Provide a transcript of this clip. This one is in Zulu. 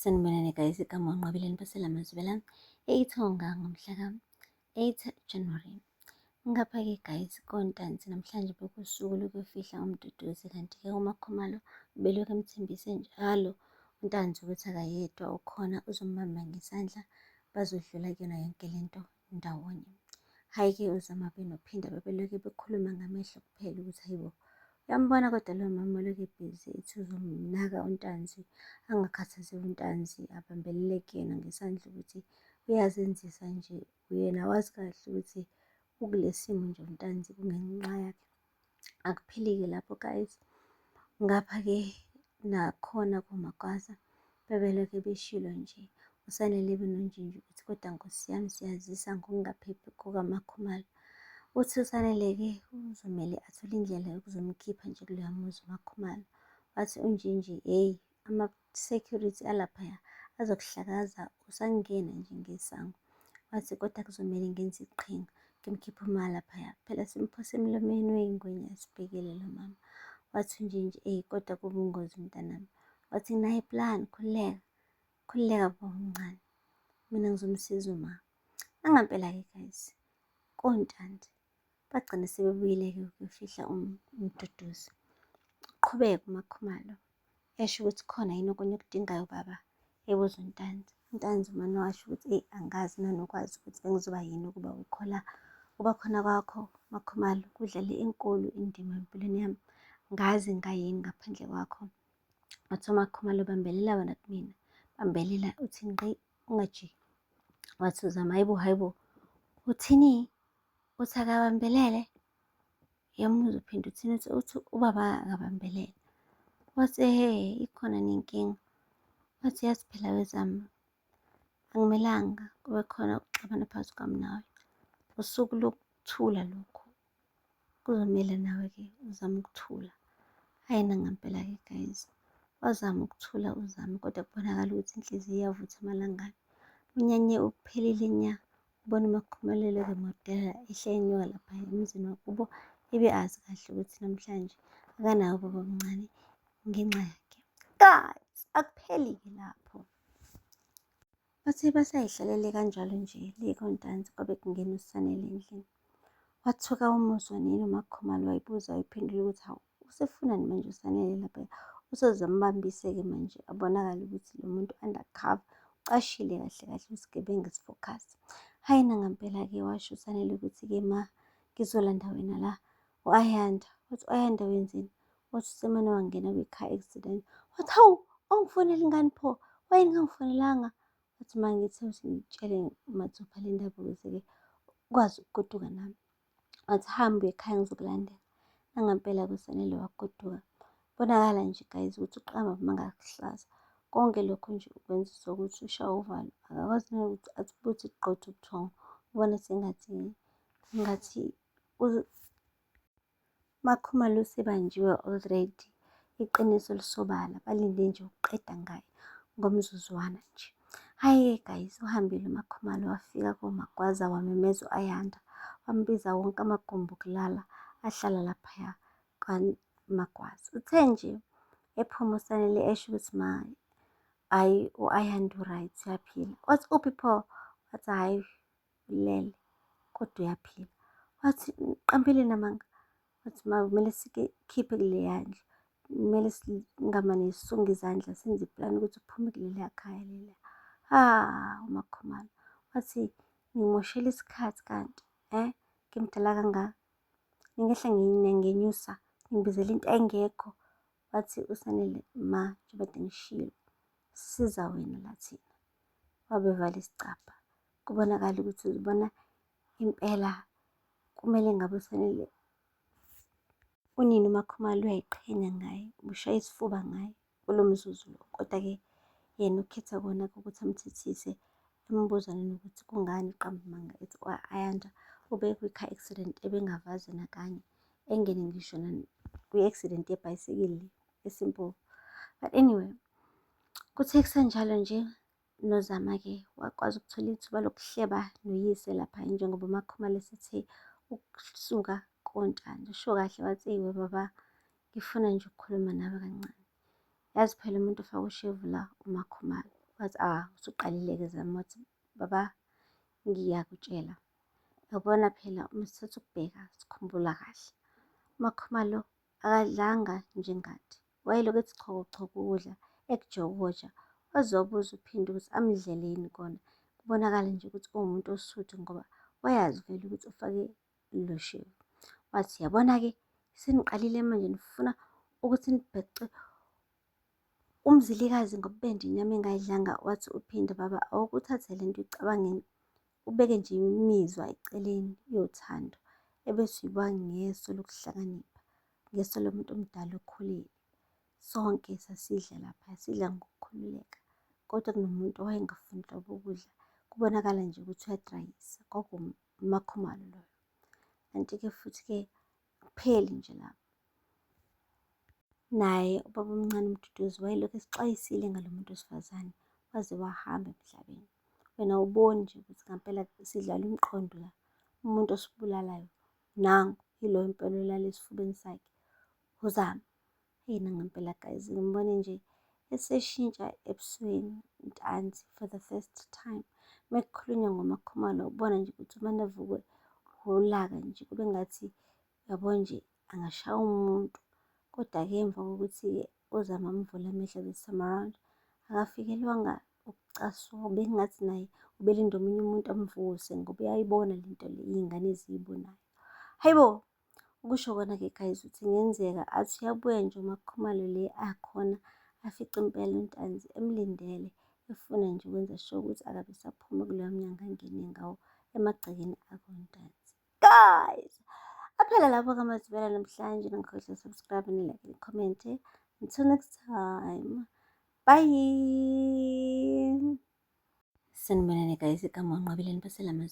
Sanibonani guys, igama uNqobile Nipasela Mazibela eIthonga ngomhla ka-8 January. Ngapha-ke guys, koNtanzi namhlanje bekuwusuku lokuyofihla uMduduzi, kanti-ke uMakhumalo ubelokhu emthembise njalo uNtanzi ukuthi akayedwa ukhona uzombamba ngesandla, bazodlula kuyona yonke lento ndawonye. Hhayi-ke uZama benoPhinda bebelokhu bekhuluma ngamehlo kuphela ukuthi hayibo, uyambona kodwa lo mama olokhu ebhizi ethi uzomnaka uNtanzi, angakhathazeki uNtanzi abambelele kuyena ngesandla ukuthi uyazenzisa nje, uyena wazi kahle ukuthi ukule simo nje uNtanzi kungenxa yakhe. Akupheli-ke lapho guys, ngapha-ke nakhona koMagwaza bebelokhu beshilo nje uSanele benoNjinji ukuthi kodwa Nkosi yami siyazisa ngokungaphephi kukaMakhumalo. Uthi uSanele-ke uzomele athole indlela yokuzomkhipha nje kuloya muzi uMakhumalo. Wathi uNjinji, hheyi ama-security alaphaya azokuhlakaza usangena nje ngesango. Wathi kodwa kuzomele ngenze iqhinga ngimkhiphe uma laphaya. Phela simphose emlomeni wey'ngwenya sibhekele lo mama. Wathi uNjinji, eyi kodwa kubungozi mntanami. Wathi nginayo iplani, khululeka, khululeka baba omncane. Mina ngizomsiza uma. Nangampela-ke guys, koNtanzi bagcina sebebuyile-ke ukuyofihla uMduduzi. Uqhubeka uMakhumalo esho ukuthi khona yini okunye okudingayo baba, ebuza uNtanzi. UNtanzi umane washo ukuthi eyi angazi nanokwazi ukuthi bengizoba yini ukuba ukho la. Uba khona kwakho MaKhumalo kudlale enkulu indima empilweni yami, ngazi ngayini ngaphandle kwakho. Wathi uMaKhumalo bambelela wena kumina, bambelela uthi ngqi ungajiki. Wathi uZama hayibo hayibo, uthini? Uthi akabambelele? Yamuza uphinde uthini? Uthi uthi ubaba akabambelele. Wathi ehe ikhona nenkinga. Wathi yazi phela wezama akumelanga kube khona ukuxabana phakathi kwami nawe. Usuku lokuthula lokhu. Kuzomele nawe-ke uzame ukuthula. Hhayi nangampela-ke guys, wazama ukuthula uZama kodwa kubonakala ukuthi inhliziyo iyavutha amalangana. Unyanye ukuphelile nya, ubona uMaKhumalo emodela ehla enyuka lapha emzini wakubo, ebe azi kahle ukuthi namhlanje akanawo ubaba omncane ngenxa yakhe. Guys, akupheli-ke lapho. Bathe basayihlalele kanjalo nje le koNtanzi kwabe kungena uSanele endlini. Wathuka umuzwa nini uMaKhumalo wayibuza wayiphendula ukuthi hawu usefunani manje uSanele lapha usoze ambambise-ke manje abonakale ukuthi lo muntu undercover ucashile kahle kahle usigebengu esifocus. Hhayi nangampela-ke washo uSanele ukuthi-ke ma ngizolanda wena la u-Ayanda. Wathi u-Ayanda wenzeni? Wathi usemane wangena kwi-car accident. Wathi hawu awungifoneli ngani pho? Why ningangifonelanga? Wathi ma ngithe ukuthi ngitshele mathupha le ndaba ukuze-ke ukwazi ukugoduka nami. Wathi hamba uye ekhaya ngizokulandela. Nangampela kuSanele wagoduka. Bonakala nje guys ukuthi uqamba amanga akuhlaza. Konke lokho nje ukwenziswa ukuthi ushawe uvalo. Akakwazi nanokuthi athi buthi qotho ubuthongo. Ubona sengathi ngathi MaKhumalo usebanjiwe already, iqiniso lisobala, balinde nje ukuqeda ngaye ngomzuzwana nje. Hhayi-ke guys, uhambile uMaKhumalo wafika koMagwaza wamemeza u-Ayanda, wambiza wonke amagumbi okulala ahlala laphaya kwaMagwaza. Uthe nje ephuma uSanele esho ukuthi ma hhayi u-Ayanda u-right uyaphila. Wathi uphi pho? Wathi hhayi ulele kodwa uyaphila. Wathi uqambile namanga. Wathi ma kumele sikhiphe kuleya ndlu, kumele singamane sisonge izandla senze iplani ukuthi uphume kuleliya khaya leliya. Ha, uMakhumalo wathi ngimoshela isikhathi kanti eh ngimdala kangaka ningehla ngenyusa ngibizela into engekho. Wathi uSanele ma njengoba ngishilo siza wena la thina. Wabe evala isicabha. Kubonakala ukuthi uzibona impela kumele ngabe uSanele unina uMakhumalo uyayiqhenya ngaye, ushaya isifuba ngaye kulo mzuzu lo. Kodwa-ke yena ukhetha kona ukuthi amthethise embuza nanokuthi kungani eqamba amanga ethi Ayanda ube kwi-car accident ebengavaze nakanye engene ngisho kwi-accident yebhayisikili esimple. But anyway, kuthe kusenjalo nje noZama-ke wakwazi ukuthola ithuba lokuhleba noyise lapha njengoba uMakhumalo esethe ukusuka koNtanzi. Usho kahle wathi, eyi we baba, ngifuna nje ukukhuluma nawe kancane. Yazi phela umuntu ofaka ushevu la uMakhumalo. Wathi Wathi, ah, usuqalile-ke Zama. Wathi, baba, ngiyakutshela. Yabona phela uma sithatha ukubheka sikhumbula kahle. UMaKhumalo akadlanga njengathi. Wayelokhu ethi choko choko ukudla, ekujokoja. Waze wabuza uPhindi ukuthi amdlele yini kona. Kubonakala nje ukuthi uwumuntu osuthu ngoba wayazi vele ukuthi ufake lo shevu. Wathi, yabona-ke seniqalile manje nifuna ukuthi nibhece uMzilikazi ngobubende inyama engayidlanga. Wathi uPhindi, baba, awukuthathe le nto uyicabange, ubeke nje imizwa eceleni yothando, ebese uyibuka ngeso lokuhlakanipha, ngeso lomuntu omdala okhulile. Sonke sasidla lapha, sidla ngokukhululeka, kodwa kunomuntu owayengafuni nhlobo ukudla, kubonakala nje ukuthi uyadrayisa, kwakuwuMaKhumalo loyo. Kanti-ke futhi-ke akupheli nje lapho. Naye ubaba omncane uMduduzi wayelokhu esixwayisile ngalo muntu wesifazane waze wahamba emhlabeni. Wena awuboni nje ukuthi ngampela sidlala umqondo la, umuntu osibulalayo nangu, yilo impela olala esifubeni sakhe, uZama. Eyi nangempela guys, ngimbone nje eseshintsha ebusweni Ntanzi for the first time. Mekukhulunywa ngoMaKhumalo ubona nje ukuthi umane avukwe ulaka nje kube ngathi yabo nje angashaya umuntu. Kodwa-ke emva kokuthi-ke uZama amvule amehlo this time around, akafikelwanga ukucasuka, bekungathi naye ubelinde omunye umuntu amvuse ngoba uyayibona le nto le iy'ngane eziyibonayo. Hhayi bo! Ukusho kona-ke guys ukuthi kungenzeka athi uyabuya nje uMaKhumalo le akhona afice impela uNtanzi emlindele efuna nje ukwenza sure ukuthi akabe esaphuma kuloya mnyango angene ngawo emagcekeni akoNtanzi. Guys! Aphela lapho kaMazibela namhlanje, ningakhohlwa subscribe, ni-like, ni-comment. Until next time. Bye! Sanibonani guys, igama uNqabileni Basela Mazwi.